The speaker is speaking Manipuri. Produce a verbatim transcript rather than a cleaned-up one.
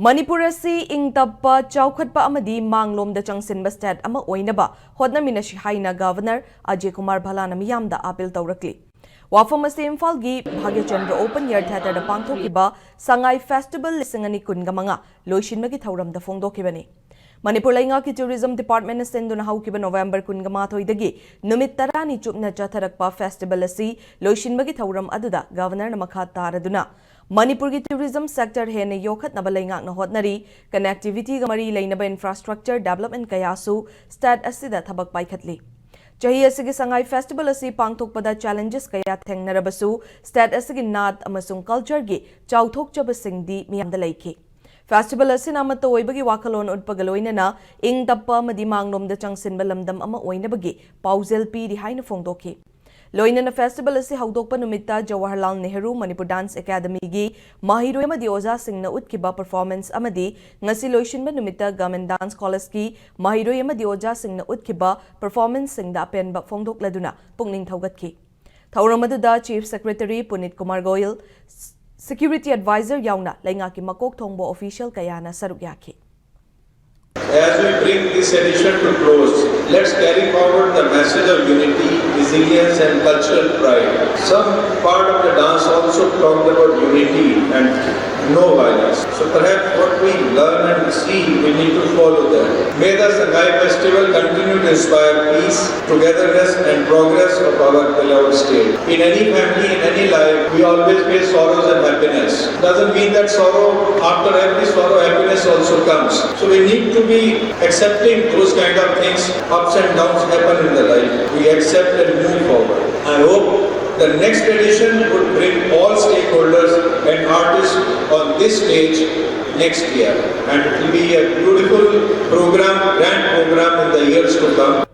ꯃꯅꯤꯄꯨꯔ ꯑꯁꯤ ꯏꯪ ꯇꯞꯄ, ꯆꯥꯎꯈꯠꯄ ꯑꯃꯗꯤ ꯃꯥꯡꯂꯣꯝꯗ ꯆꯪꯁꯤꯟꯕ state ꯑꯃ ꯑꯣꯏꯅꯕ ꯍꯣꯠꯅꯃꯤꯟꯅꯁꯤ ꯍꯥꯏꯅ Governor ꯑꯖꯌ ꯀꯨꯃꯥꯔ ꯚꯜꯂꯥꯅ ꯃꯤꯌꯥꯝꯗ appeal ꯇꯧꯔꯛꯂꯤ꯫ ꯋꯥꯐꯝ ꯑꯁꯤ ꯏꯝꯐꯥꯜꯒꯤ ꯚꯥꯒ꯭ꯌꯆꯟꯗ꯭ꯔ Open Air Theatreꯗ ꯄꯥꯡꯊꯣꯛꯈꯤꯕ ꯁꯉꯥꯏ Festival ꯂꯤꯁꯤꯡ ꯑꯅꯤ ꯀꯨꯟꯒ ꯃꯉꯥ ꯂꯣꯏꯁꯤꯟꯕꯒꯤ ꯊꯧꯔꯝꯗ ꯐꯣꯡꯗꯣꯛꯈꯤꯕꯅꯤ꯫ ꯃꯅꯤꯄꯨꯔ ꯂꯩꯉꯥꯛꯀꯤ Tourism Departmentꯅ ꯁꯤꯟꯗꯨꯅ ꯍꯧꯈꯤꯕ ꯅꯣꯚꯦꯝꯕꯔ ꯀꯨꯟꯒ ꯃꯥꯊꯣꯏꯗꯒꯤ ꯅꯨꯃꯤꯠ ꯇꯔꯥꯅꯤ ꯆꯨꯞꯅ ꯆꯠꯊꯔꯛꯄ festival ꯑꯁꯤ ꯂꯣꯏꯁꯤꯟꯕꯒꯤ ꯊꯧꯔꯝ ꯑꯗꯨꯗ Governorꯅ ꯃꯈꯥ ꯇꯥꯔꯗꯨꯅ ꯃꯅꯤꯄꯨꯔꯒꯤ tourism sector ꯍꯦꯟꯅ ꯌꯣꯛꯈꯠꯅꯕ ꯂꯩꯉꯥꯛꯅ ꯍꯣꯠꯅꯔꯤ, connectivityꯒ ꯃꯔꯤ ꯂꯩꯅꯕ infrastructure development ꯀꯌꯥꯁꯨ state ꯑꯁꯤꯗ ꯊꯕꯛ ꯄꯥꯏꯈꯠꯂꯤ꯫ ꯆꯍꯤ ꯑꯁꯤꯒꯤ ꯁꯉꯥꯏ Festival ꯑꯁꯤ ꯄꯥꯡꯊꯣꯛꯄꯗ challenges ꯀꯌꯥ ꯊꯦꯡꯅꯔꯕꯁꯨ, state ꯑꯁꯤꯒꯤ ꯅꯥꯠ ꯑꯃꯁꯨꯡ cultureꯒꯤ ꯆꯥꯎꯊꯣꯛꯆꯕꯁꯤꯡꯗꯤ ꯃꯤꯌꯥꯝꯗ ꯂꯩꯈꯤ꯫ Festival ꯑꯁꯤꯅ ꯑꯃꯠꯇ ꯑꯣꯏꯕꯒꯤ ꯋꯥꯈꯜꯂꯣꯟ ꯎꯠꯄꯒ ꯂꯣꯏꯅꯅ ꯏꯪ ꯇꯞꯄ ꯑꯃꯗꯤ ꯃꯥꯡꯂꯣꯝꯗ ꯆꯪꯁꯤꯟꯕ ꯂꯝꯗꯝ ꯑꯃ ꯑꯣꯏꯅꯕꯒꯤ ꯄꯥꯎꯖꯦꯜ ꯄꯤꯔꯤ ꯍꯥꯏꯅ ꯐꯣꯡꯗꯣꯛꯈꯤ꯫ ꯂꯣꯏꯅꯅ festival ꯑꯁꯤ ꯍꯧꯗꯣꯛꯄ ꯅꯨꯃꯤꯠꯇ ꯖꯋꯥꯍꯔꯂꯥꯜ ꯅꯦꯍꯔꯨ ꯃꯅꯤꯄꯨꯔ Dance Academyꯒꯤ ꯃꯍꯩꯔꯣꯏ ꯑꯃꯗꯤ ꯑꯣꯖꯥꯁꯤꯡꯅ ꯎꯠꯈꯤꯕ performance ꯑꯃꯗꯤ ꯉꯁꯤ ꯂꯣꯏꯁꯤꯟꯕ ꯅꯨꯃꯤꯠꯇ Government Dance Collegeꯀꯤ ꯃꯍꯩꯔꯣꯏ ꯑꯃꯗꯤ ꯑꯣꯖꯥꯁꯤꯡꯅ ꯎꯠꯈꯤꯕ performanceꯁꯤꯡꯗ ꯑꯄꯦꯟꯕ ꯐꯣꯡꯗꯣꯛꯂꯗꯨꯅ ꯄꯨꯛꯅꯤꯡ ꯊꯧꯒꯠꯈꯤ꯫ ꯊꯧꯔꯝ ꯑꯗꯨꯗ Chief Secretary ꯄꯨꯅꯤꯠ Kumar Goyal, Security Advisor ꯌꯥꯎꯅ ꯂꯩꯉꯥꯛꯀꯤ ꯃꯀꯣꯛ ꯊꯣꯡꯕ official ꯀꯌꯥꯅ ꯁꯔꯨꯛ ꯌꯥꯈꯤ꯫ As we bring this edition to close, let's carry forward the message of unity, resilience, and cultural pride. Some part of the dance also talked about unity and no violence. So perhaps what we learn and see, we need to follow that. May the Sangai Festival continue to inspire peace, togetherness, and progress of our beloved state. In any family, in any life, we always face sorrows and happiness. Doesn't mean that sorrow, after every sorrow, happiness also comes. So we need to be accepting those kind of things. Ups and downs happen in the life. We accept and move forward. I hope the next edition would bring all stakeholders and artists on this stage next year. And it will be a beautiful program, grand program in the years to come.